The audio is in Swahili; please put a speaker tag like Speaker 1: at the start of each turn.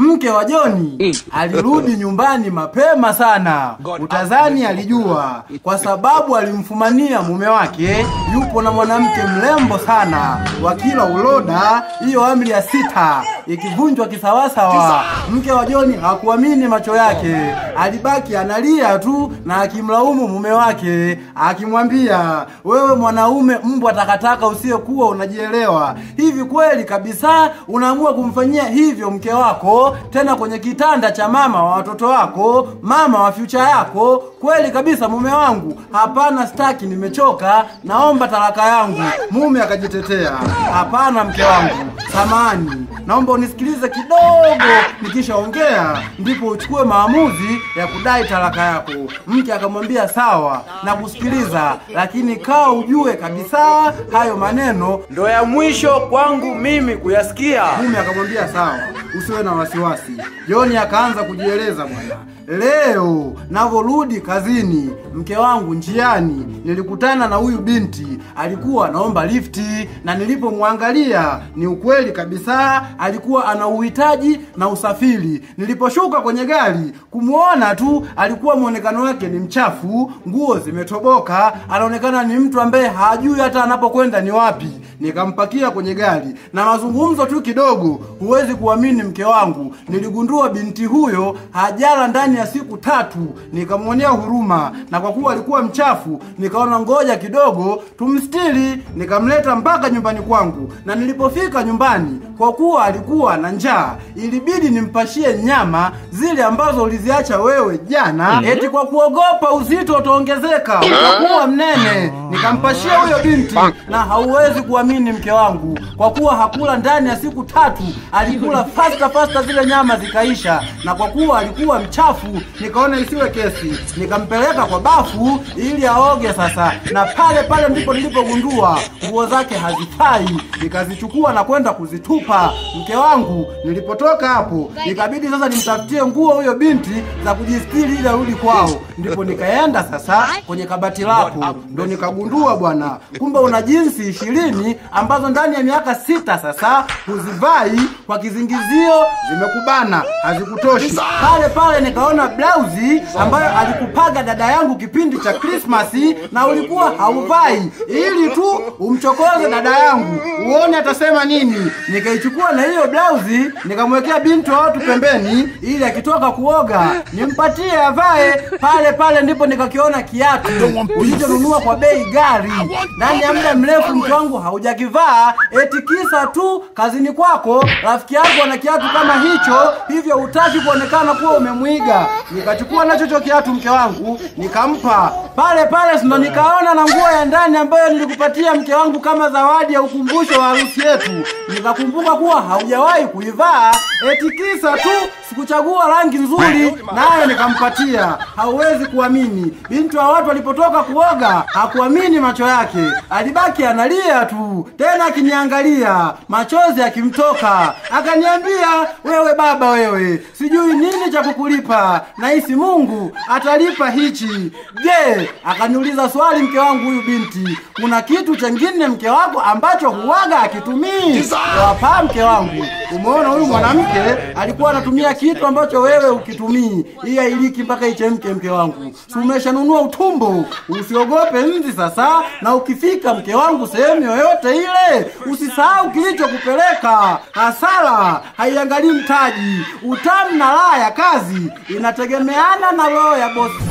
Speaker 1: Mke wa Joni alirudi nyumbani mapema sana. Utazani alijua kwa sababu alimfumania mume wake yupo na mwanamke mrembo sana. Wakila uloda hiyo amri ya 6 ikivunjwa kisawasawa. Mke wa Joni hakuamini macho yake. Alibaki analia tu na akimlaumu mume wake, akimwambia, wewe mwanaume mbwa takataka usiyekuwa unajielewa. Hivi kweli kabisa unaamua kumfanyia hivyo mke wako, tena kwenye kitanda cha mama wa watoto wako, mama wa future yako? Kweli kabisa mume wangu, hapana, staki, nimechoka, naomba talaka yangu. Mume akajitetea, hapana mke wangu, samahani, naomba unisikilize kidogo, nikishaongea ndipo uchukue maamuzi ya kudai talaka yako. Mke akamwambia sawa, na kusikiliza, lakini kaa ujue kabisa hayo maneno ndo ya mwisho kwangu mimi kuyasikia. Mume akamwambia sawa, usiwe na wasiwasi. Joni akaanza kujieleza, bwana, leo navorudi kazini, mke wangu njiani nilikutana na huyu binti, alikuwa anaomba lifti, na nilipomwangalia ni ukweli kabisa alikuwa ana uhitaji na usafiri. Niliposhuka kwenye gari kumuona tu alikuwa muonekano wake ni mchafu, nguo zimetoboka, anaonekana ni mtu ambaye hajui hata anapokwenda ni wapi. Nikampakia kwenye gari na mazungumzo tu kidogo, huwezi kuamini mke wangu, niligundua binti huyo hajala ndani ya siku 3. Nikamwonea huruma, na kwa kuwa alikuwa mchafu nikaona ngoja kidogo tumstiri. Nikamleta mpaka nyumbani kwangu, na nilipofika nyumbani, kwa kuwa alikuwa na njaa, ilibidi nimpashie nyama zile ambazo uliziacha wewe jana, eti kwa kuogopa uzito utaongezeka utakuwa mnene. Nikampashia huyo binti, na hauwezi kuamini mke wangu, kwa kuwa hakula ndani ya siku 3, alikula fasta zile nyama zikaisha. Na kwa kuwa alikuwa mchafu nikaona isiwe kesi, nikampeleka kwa bafu ili aoge sasa, na pale pale ndipo nilipogundua nguo zake hazifai, nikazichukua na kwenda kuzitupa. Mke wangu, nilipotoka hapo ikabidi sasa nimtafutie nguo huyo binti za kujistiri ili arudi kwao. Ndipo nikaenda sasa kwenye kabati lako, ndo nikagundua bwana, kumbe una jinsi 20 ambazo ndani ya miaka 6 sasa huzivai kwa kizingizio zimekubana, hazikutoshi. Pale pale nikaona blauzi ambayo alikupaga dada yangu kipindi cha Christmas na ulikuwa hauvai, ili tu umchokoze dada yangu uone atasema nini. Nikaichukua na hiyo blauzi nikamwekea binti wa watu pembeni, ili akitoka kuoga nimpatie avae. Pale pale ndipo nikakiona kiatu ulichonunua kwa bei gari, ndani ya muda mrefu mke wangu haujakivaa, eti kisa tu kazini kwako rafiki yako ana kiatu kama hicho, hivyo hutaki kuonekana kuwa umemuiga. Nikachukua nacho hicho kiatu mke wangu nikampa. Pale pale ndo nikaona na nguo ya ndani ambayo nilikupatia mke wangu kama zawadi ya ukumbusho wa harusi yetu, nikakumbuka kuwa haujawahi kuivaa, eti kisa tu sikuchagua rangi nzuri, nayo nikampatia. Hauwezi kuamini, binti wa watu alipotoka kuoga hakuamini macho yake, alibaki analia tu, tena akiniangalia machozi yakimtoka. Akaniambia, wewe baba wewe, sijui nini cha kukulipa, nahisi Mungu atalipa hichi. Je, akaniuliza swali mke wangu huyu binti, kuna kitu chengine mke wako ambacho huwaga akitumii? Hapa mke wangu, umeona huyu mwanamke alikuwa anatumia kitu ambacho wewe ukitumii. Hii hailiki mpaka ichemke mke wangu. Si umeshanunua utumbo, usiogope nzi sasa. Na ukifika mke wangu sehemu yoyote ile, usisahau kilichokupeleka. Hasara haiangalii mtaji, utamu na raha ya kazi inategemeana na roho ya bosi.